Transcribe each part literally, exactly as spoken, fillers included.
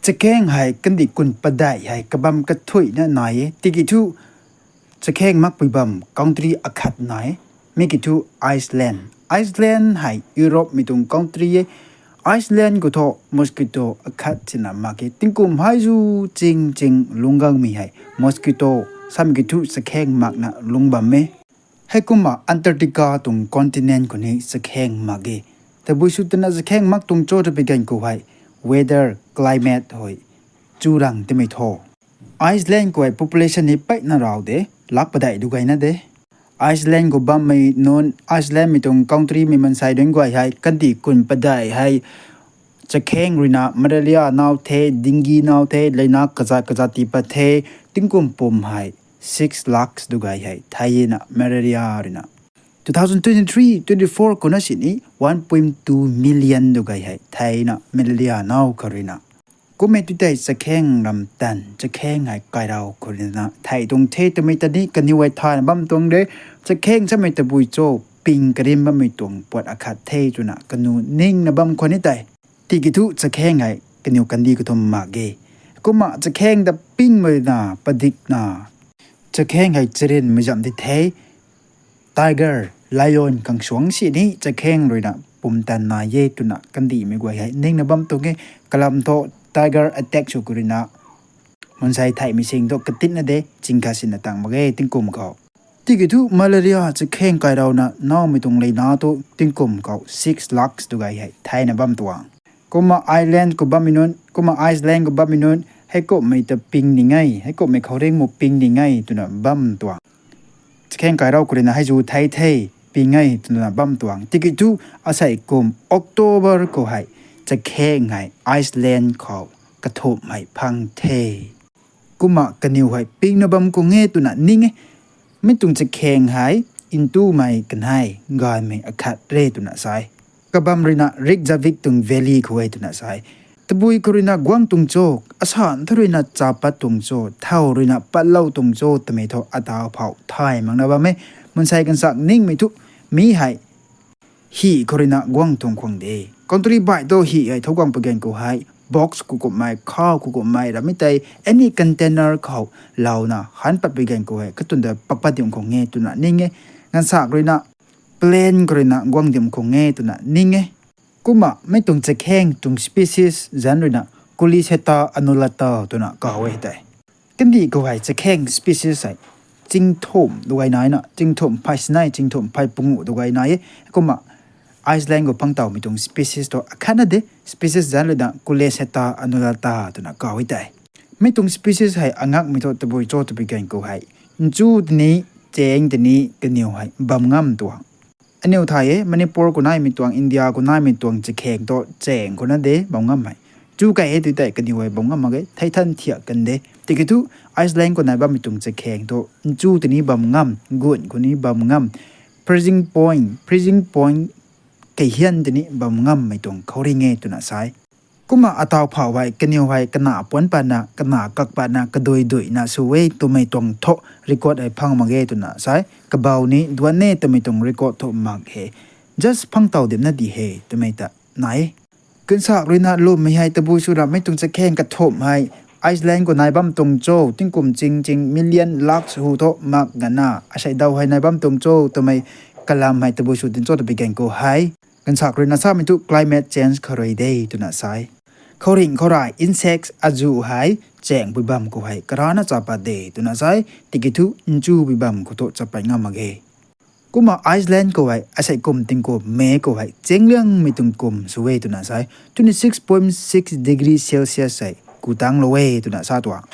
Chakheng hei kandih kun padeih hei kabam kathuina nai e. Tiki thu chakheng makpui bam country akhat nai e. Mi ki thu Iceland. Iceland hei Europe mei tuang country e. Iceland khou thu mosquito akhat sina mak e. Tingkum hei zu ching ching lungc gangmei hei mosquito samei ki thu chakheng makna lungc bam e. Heikumna Antarctica tuang continent khou ni chakheng mak e. Tabui sw twna chakheng mak tuang cho twpui ganv khou hei weather, climate hei chu rang timei tho. Iceland khou hei population ni peyna rau de, lak padeih du gayna de. Iceland khou bammei nunc, Iceland mei tuang country mei mansei nunc guay hei kandih kun padeih hei chakheng ruina malaria nau the, dengue nau the, leina kazat kazat tii pat the. Tingkum pum hei six lakhs du gay hei theina malaria ruina. Two thousand twenty-three twenty-four khouna sini one point two million du gay hei theina malaria nau kha ruina. Kummei tu tei chakheng ram tan, chakheng hei kairau khou ruina thei tuang the twmei ta ni kaniw hei thayna bam tuang de. Chakheng samei tabui cho, ping karim bammei tuang puat akhat the twna kaniw ningna bam khwan ni tei. Tiki thu chakheng hei kaniw kandih kathum mak ge. Kumna chakheng ta pingmei na padikna chakheng hei charinmei zam di the. Tiger, lion khang suang sini chakheng ruina pumtan nai e twna kandihmei guay hei ningna bam tuang e. Kalam thu tiger attack sw khou ruina mansei theihmei sing thu katitna de, chingkha sina tang mak ge tingkum khou. Tiki thu malaria chakheng kairouna naumei tuang leina thu tingkum khou six lakhs tu gay hei theina bam tuang. Kumna Iceland khou bammei nunc, kumna Iceland khou bammei nunc, heikumhmei ta ping ning e, heikumhmei khouringh mu ping ning e twna bam tuang. Chakheng kairau khou ruina hei zu thei the, ping e twna bam tuang. Tiki thu asei kum October khou hei chakheng hei Iceland khou kathumh hei phang the. Kumna kaniw hei pingna bam khwan e twna ning e. Mi tuang chakheng hei ntumei kanei gaymei akhat re twna sa e. Kabam ruina Reykjavik tuang valley khou e twna sa e. Tabui khou ruina guang tuang cho, asan thu ruina chapat tuang cho, thau ruina patlou tuang cho twmei thu ataw phou thay makna bam e. Mansei kansak ningmei thu mi hei hi khou ruina guang tuang khwan de. Country baih tu hi hei thou guang pui ganv khou hei box kukumhmei, khau kukumhmei ramei tei any container khou louna han pat pui ganv khou hei katunda pakpat dim khwan e twna ning e. Gansak ruina plane khou ruina guang dim khwan e twna ning e. Kumna mi tuang chakheng tuang species zanc ruina Culiseta annulata twna kaw e tei. Kandih khou hei chakheng species hei chingthumh du gay naina, chingthumh phay sinei, chingthumh phay pungu du gay nai e. Kumna Iceland khou phang tawmei tuang species tu akhatna de, species zanc ruina Culiseta annulata twna kaw e tei. Mi tuang species hei angakmei thu tabui cho twpui ganv khou hei nchu tini, chaeng tini kaniw hei bam ngam tuang. Aniw thay e, Manipur khou naimei tuang, India khou naimei tuang chakheng tu chaeng khouna de bam ngam hei. Chu kai e tu tei kaniw hei bam ngam mak ge, thei than thiak kan de. Tiki thu Iceland khou nai bammei tuang chakheng tu nchu tini bam ngam, gun khou ni bam ngam, freezing point, freezing point keihian tini bam ngammei tuang khouringh e twna sa e. Kumna ataw phou hei kaniw hei kana puan patna, kana kak patna, kadui duina sw e twmei tuang thu record hei phang mak ge twna sa e. Kabau ni duan e twmei tuang record thu mak he. Just phang taw dimna di he twmei ta nai e. Kansak ruina lwmmei hei tabui sw ramei tuang chakheng kathumh hei Iceland khou nai bam tuang cho, tingkum ching ching million lakhs hu thu mak gana asei daw hei nai bam tuang cho twmei kalam hei tabui sw tin cho twpui ganv khou hei. Gansak ruina samei thu climate change khou rui de twna sa e. Khouringh khou rui insects azuh hei chaeng pui bam khou hei karana chapat de twna sa e, tiki thu nchupui bam khou thu chapat ngam mak ge. Kumna Iceland khou hei asei kum tingkum May khou hei chaeng liangmei tuang kum sw e twna sa e, twenty six point six degree Celsius hei ku tanglou e twna sa tuang.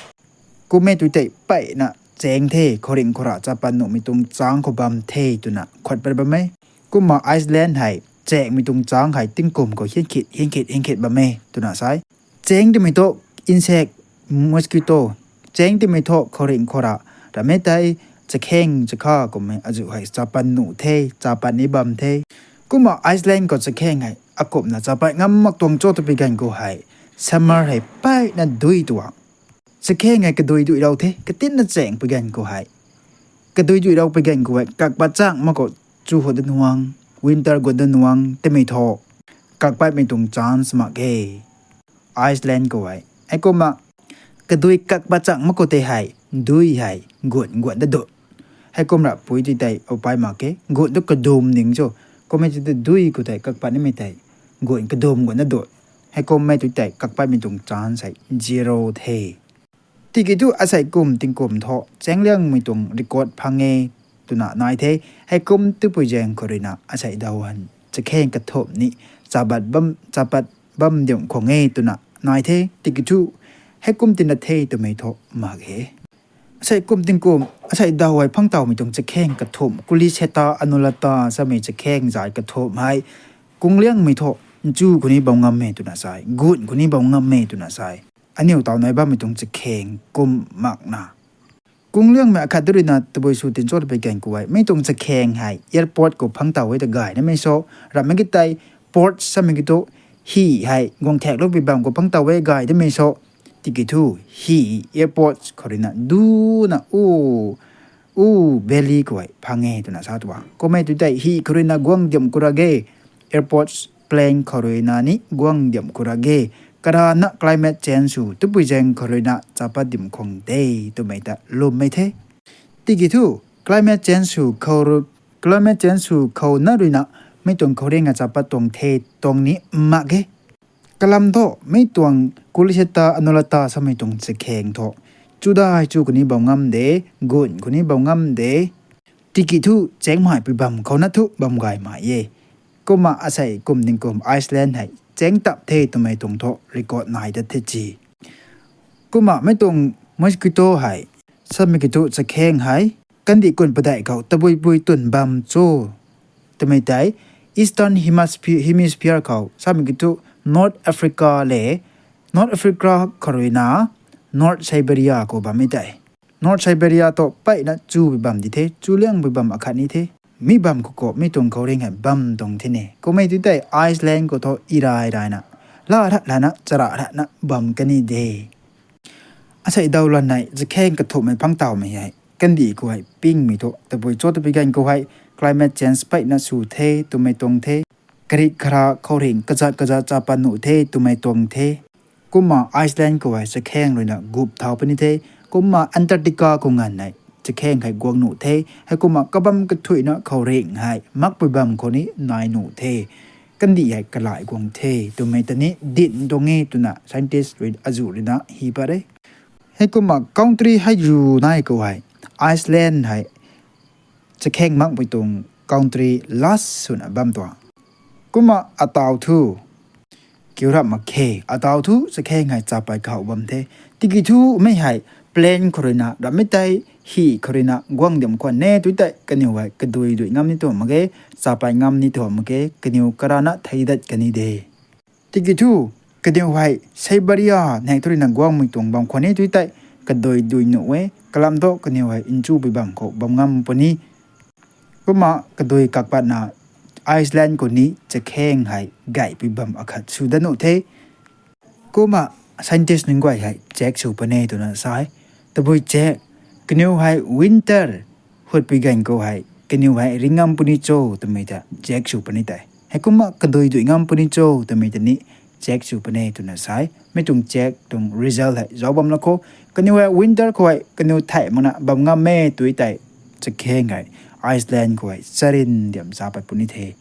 Kummei tu tei peyna chaeng the, khouringh khou rui chapat nuhmei tuang chang khou bam the twna khuat pat bam e. Kumna Iceland hei chaengmei tuang chang hei tingkum khou hiankhit hiankhit hiankhit bam e twna sa e. Chaeng timei thu insect, mosquito, chaeng timei thu khouringh khou rui ramei tei chakheng chakha kummei azuh hei chapat nuh the, chapat ni bam the. Kumna Iceland khou chakheng hei akumhna chapat ngam mak tuang cho twpui ganv khou hei summer hei peyna dui tuang. Chakheng hei kadui duilou the, katinna chaeng pui ganv khou hei. Kadui duilou pui ganv khou hei kakpat chang mak khou chu hou da nuang, winter gut da nuang timei thu kakpatmei tuang chance mak e. Iceland khou hei Heikumna kadui kak pat chang mak khou tei hei, dui hei gun guan da dut. Heikum ra pui tui tei upai mak khe, gun tu kadum ning cho. Kummei tui tei dui khou tei kak pat nimei tei gun kadum guan da dut. Heikummei tui tei kak patmei tuang chance hei zero the. Tiki thu asei kum tingkum thu chaeng liangmei tuang record phang e twna nai the. Heikum twpui zaeng khou ruina asei daw han chakheng kathumh ni chapat bam, chapat bam diam khwang e twna nai the. Tiki thu heikum tina the twmei thu mak he. Asei kum tingkum asei daw hei phang tawmei tuang chakheng kathumh, Kuliseta Anulata samei chakheng zat kathumh hei kungliangmei thu nchu khou ni bam ngam e twna sai, gun khou ni bam ngam e twna sai. Aniu taw nai bammei tuang chakheng kum makna kungliangmei akhat ruina tabui sw tin cho ta pei gan khou hei, mi tuang chakheng hei airport khou phang taw e ta gay namei so, ramei ki tei port samei ki thu hi hei guang thakloupui bam khou phang taw e gay damei so. Tiki thu hi airport khou ruina duna u u valley khou hei phang e twna sa tuang. Kummei tui tei hi khou ruina guang diam khou ra ge, airport plane khou ruina ni guang diam khou ra ge, karana climate change sw twpui zaeng khou ruina chapat dim khwang de twmei ta lwmmei the. Tiki thu climate change sw khou ru, climate change sw khou na ruina mi tuang khouringh a chapat tuang the tuang ni mak ge. Kalam thu mi tuang Kuliseta Anulata samei tuang chakheng thu chudai chu khou ni bam ngam de, gun khou ni bam ngam de. Tiki thu chaeng maipui bam khou na thu bam gay mai e. Kumna asei kum tingkum Iceland hei chaeng tap the twmei tuang thu record nai dat the chi. Kumna mi tuang mosquito hei samei ki thu chakheng hei kandih kun padeih khou tabui pui twn bam cho twmei tei Eastern Hemisphere, Hemisphere khou samei ki thu North Africa le, North Africa khou ruina North Siberia khou bammei tei. North Siberia thu peyna chupui bam di the, chuliangpui bam akhat ni the. Mi bam khou khou mi tuang khouringh hei bam tuang the ni. Kummei tui tei Iceland khou thu irai raina, la rat lana, chara ratna bam kani de. Asei daw lan hei chakheng kathumhmei phang tawmei hei kandih khou hei pingmei thu tabui cho ta pei gan khou hei climate change peyna sw the twmei tuang the. Karik kara khouringh kazat kazat chapat nuh the twmei tuang the. Kumna Iceland khou hei chakheng ruina gup thau puni the. Kumna Antarctica khou nganv hei chakheng hei guang nuh the. Heikumna kabam kathuina khouringh hei makpui bam khou ni nai nuh the. Kandih hei kalai guang the twmei ta ni din tuang e twna scientist rui azuh ruina hi pat e. Heikumna country hei zu nai khou hei Iceland hei chakheng makpui tuang country last swna bam tuang. Kumna ataw thu kiu rap mak khe, ataw thu chakheng hei chapat kahou bam the. Tiki thu mei hei plane khou ruina ramei tei hi khou ruina guang diam khwan e tui tei kaniw hei kadui dui ngam ni tuang mak ge, chapat ngam ni tuang mak ge, kaniw karana thei dat kani de. Tiki thu kaniw hei Siberia nang thu ruina guangmei tuang bam khwan e tui tei kadui dui nuh e, kalam thu kaniw hei nchupui bam khou bam ngam puni. Kumna kadui kak patna Iceland khou ni chakheng hei gaypui bam akhat sw dat nuh the. Kumna scientist nunc guay hei check sw puni twna sa e. Tabui check, kaniw hei winter hutpui gan khou hei kaniw hei ringam puni cho twmei ta check sw puni tei. Heikumna kadui dui ngam puni cho twmei ta ni check sw puni twna sa e. Mi tuang check tuang result hei zauc bam la khou, kaniw hei winter khou hei kaniw thei makna bam ngam e tui tei chakheng hei Iceland khou hei charin diam chapat puni the.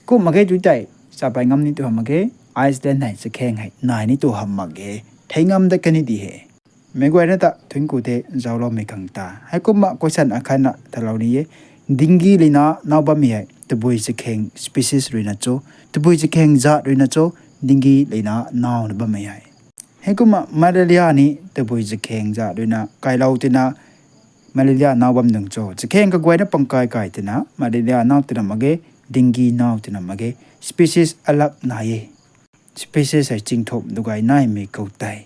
Kum mak ge tui tei chapat ngam ni tu hamh mak ge, Iceland hei chakheng hei nai ni tu hamh mak ge, thei ngam dat kani di he. Meic guayna ta thuanc ku the zaucloumei khang ta. Heikumna question akhatna talou ni e. Dinggi lina now bammei hei tabui chakheng species ruina cho, tabui chakheng zat ruina cho, dinggi lina nowna bammei hei. Heikumna malaria ni tabui chakheng zat ruina kailou tina malaria now bam nung cho. Chakheng kaguayna pang kai kai tina malaria now tina mak ge, dinggi now tina mak ge. Species alag nai e. Species hei chingthumh dugay naimei khou tei.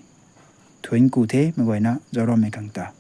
Thuanc ku the meic guayna zaucloumei khang ta.